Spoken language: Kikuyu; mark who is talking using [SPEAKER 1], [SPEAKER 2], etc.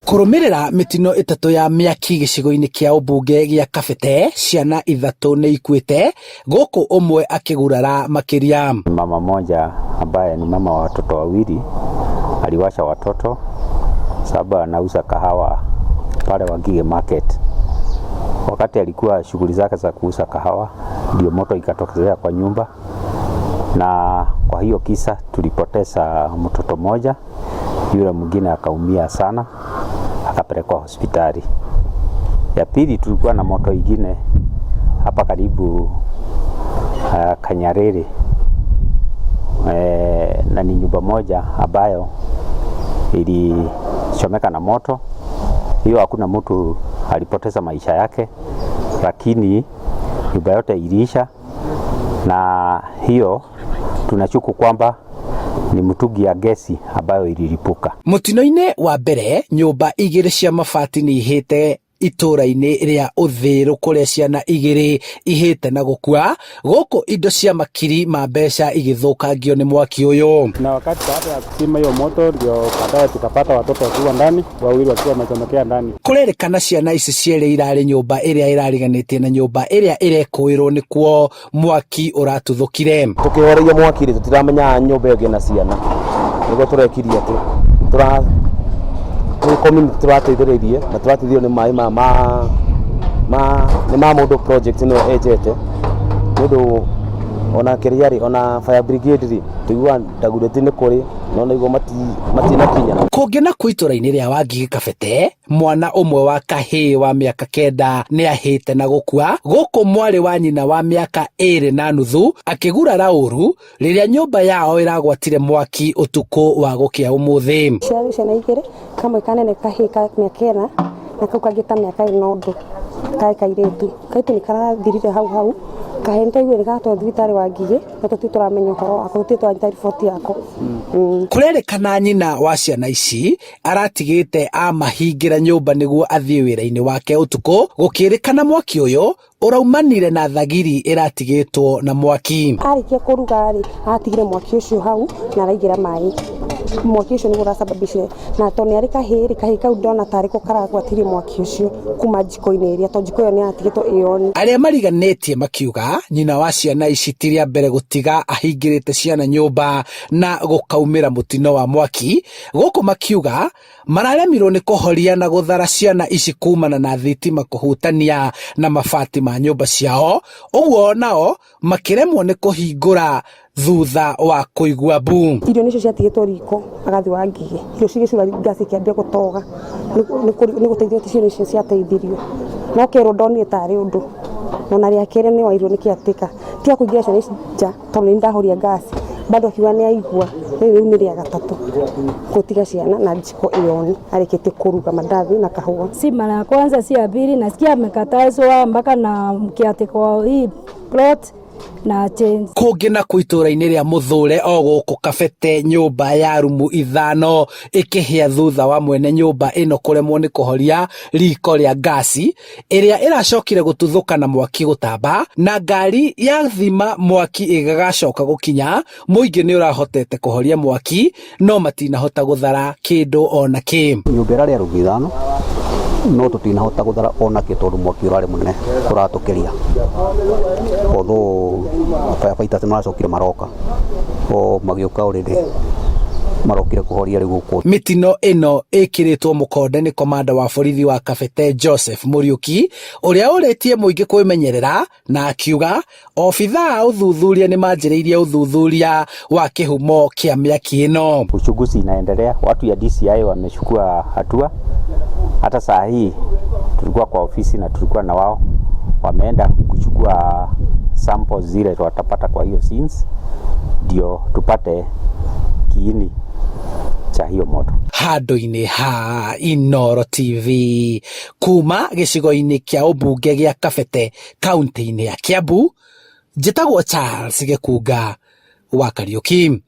[SPEAKER 1] Kũrũmĩrĩra mĩtino ĩtatũ ya mĩaki gĩcigo-inĩ kĩa ũmbunge gĩa Kabete, ciana ithatũ nĩ ikuĩte gũkũ ũmwe akĩgurara makĩria.
[SPEAKER 2] Mama moja ambaye ni mama wa watoto wawili aliwasha watoto sababu anauza kahawa pale Wangige Market. Wakati alikuwa shughuli zake za kuuza kahawa, ndio moto ikatokezea kwa nyumba, na kwa hiyo kisa tulipoteza mtoto mmoja, yule mwingine akaumia sana akapelekwa hospitali. Ya pili tulikuwa na moto ingine hapa karibu Kanyariri na ni nyumba moja ambayo ilichomeka na moto. Hiyo hakuna mtu alipoteza maisha yake, lakini nyumba yote iliisha, na hiyo tunashuku kwamba ni mtungi ya gesi ambayo ililipuka.
[SPEAKER 1] Mũtino-inĩ wa mbere, nyũmba igĩrĩ cia mabati nĩ ihĩte itũra-inĩ rĩa Ũthĩrũ kũrĩa ciana igĩrĩ ihĩte na gũkua gũkũ indo cia makiri ma mbeca igĩthũkangio nĩ mwaki ũyũ.
[SPEAKER 3] Na wakati baada ya kuzima hiyo moto ndio baadaye tukapata watoto wakiwa ndani, wawili wakiwa wamechomekea ndani.
[SPEAKER 1] Kũrerĩkana ciana ici cierĩ irarĩ nyũmba ĩrĩa ĩrariganĩtie na nyũmba ĩrĩa ĩrekũĩrwo nĩkuo mwaki ũratuthũkire.
[SPEAKER 4] Tukihoreria mwaki rĩ, tutiramenya nyũmba ĩyo ĩna ciana, nĩguo tũrekirie atĩ tũra tũrĩ community tũrateithĩrĩirie na tũrateithĩrĩrio nĩ maĩ maya ma nĩ ma mũndũ project ĩno enjete, nĩ ũndũ ona kĩrĩa rĩ, ona fire brigade rĩ, tũiguaga Dagoretti nĩ kũrĩ no naiguo matinakinya.
[SPEAKER 1] Kũngĩ nakuo itũra-inĩ rĩa Wangigĩ Kabete, mwana ũmwe wa kahĩĩ wa mĩaka 9 nĩ ahĩte na gũkua gũkũ mwarĩ wa nyina wa mĩaka 2.5 akĩgurara ũru rĩrĩa nyũmba yao ĩragwatire mwaki ũtukũ wa gũkĩa ũmũthĩ.
[SPEAKER 5] Ciarĩ ciana igĩrĩ, kamwe kanene kahĩĩ ka mĩaka 4 na kau kangĩ ta mĩaka 2 na ũndũ karĩ kairĩtu. Kairĩtu nĩ karathirire hau hau, kahĩĩ nĩ twaiguire nĩ karatwarwo thibitarĩ wa Ngigĩ no tũtirĩ tũramenya ũhoro wako, tũtirĩ tũranyita riboti yako.
[SPEAKER 1] Kũrerĩkana nyina wa ciana ici aratigĩte amahingĩra nyũmba nĩguo athiĩ wĩra-inĩ wake ũtukũ, gũkĩrĩkana mwaki ũyũ ũraumanire na thagiri ĩratigĩtwo na mwaki.
[SPEAKER 5] Arĩkia kũruga rĩ, atigire mwaki ũcio hau na araigĩra maĩ. Mwaki ũcio nĩguo ũrasababishire, na tondũ nĩ arĩ kahĩĩ rĩ, kahĩĩ kau ndona tarĩ ko karagwatirie mwaki ũcio kuma jiko-inĩ ĩrĩa, tondũ jiko ĩyo nĩ yatigĩtwo ĩ on.
[SPEAKER 1] Arĩa mariganĩtie makiuga nyina wa ciana ici ti rĩa mbere gũtiga ahingĩrĩte ciana nyũmba na gũkaumĩra mũtino wa mwaki, gũkũ makiuga mararemirwo nĩ kũhoria na gũthara ciana ici kumana na thitima kũhutania na mabati ma nyũmba ciao, ũguo nao makĩremwo nĩ kũhingũra thutha wa kũigua mbu.
[SPEAKER 5] Irio nĩcio ciatigĩtwo riko agathiĩ wa Ngigĩ, irio cigĩcura ngasi ikĩambia gũtoga, nĩ gũteithio ciana icio ciateithirio, no kerwo ndonire tarĩ ũndũ, ona rĩa kerĩ nĩ oirwo nĩ caretaker, tiga kũingĩra ciana ici nja tondũ nĩ ndahoria ngasi, bado akiuga nĩ aigua, rĩu nĩ rĩa gatatũ gũtiga ciana na jiko ĩ on arĩkĩtie kũruga mandathi na kahũa.
[SPEAKER 6] Si mara ya kwanza, si ya pili, nasikia amekatazwa mpaka na caretaker wa hii plot na change.
[SPEAKER 1] Kũngĩ nakuo itũra-inĩ rĩa Mũthũre o gũkũ Kabete, nyũmba ya rumu ithano ĩkĩhĩa thutha wa mwene nyũmba ĩno kũremwo nĩ kũhoria riko rĩa ngasi ĩrĩa ĩracokire gũtuthũka na mwaki gũtamba, na ngari ya thima mwaki ĩgĩgacoka gũkinya, mũingĩ nĩ ũrahotete kũhoria mwaki no matinahota gũthara kĩndũ ona kĩ.
[SPEAKER 7] Nyũmba ĩrarĩ ya rumu ithano no tũtinahota gũthara ona kĩ tondũ mwaki ũrarĩ mũnene ũratũkĩria, although firefighters nĩ maracokire maroka o magĩũka already marokire kũhoria rĩu gũkũ.
[SPEAKER 1] Mĩtino ĩno ĩkĩrĩtwo mũkonde nĩ komanda wa borithi wa Kabete Joseph Mũriũki, ũrĩa ũrĩtie mũingĩ kwĩmenyerera na akiuga obithaa a ũthuthuria nĩ manjĩrĩirie ũthuthuria wa kĩhumo kĩa mĩaki ĩno.
[SPEAKER 2] Uchunguzi inaendelea, watu ya DCI wamechukua hatua. Hata saa hii tulikuwa kwa ofisi na tulikuwa na wao, wameenda kuchukua samples zile watapata kwa hiyo scenes, ndio tupate kiini cha hiyo moto.
[SPEAKER 1] Handũ-inĩ ha Inooro TV kuma gĩcigo-inĩ kĩa ũmbunge gĩa Kabete kaunti-inĩ ya Kiambu, njĩtagwo Charles Gĩkunga wa Kariuki.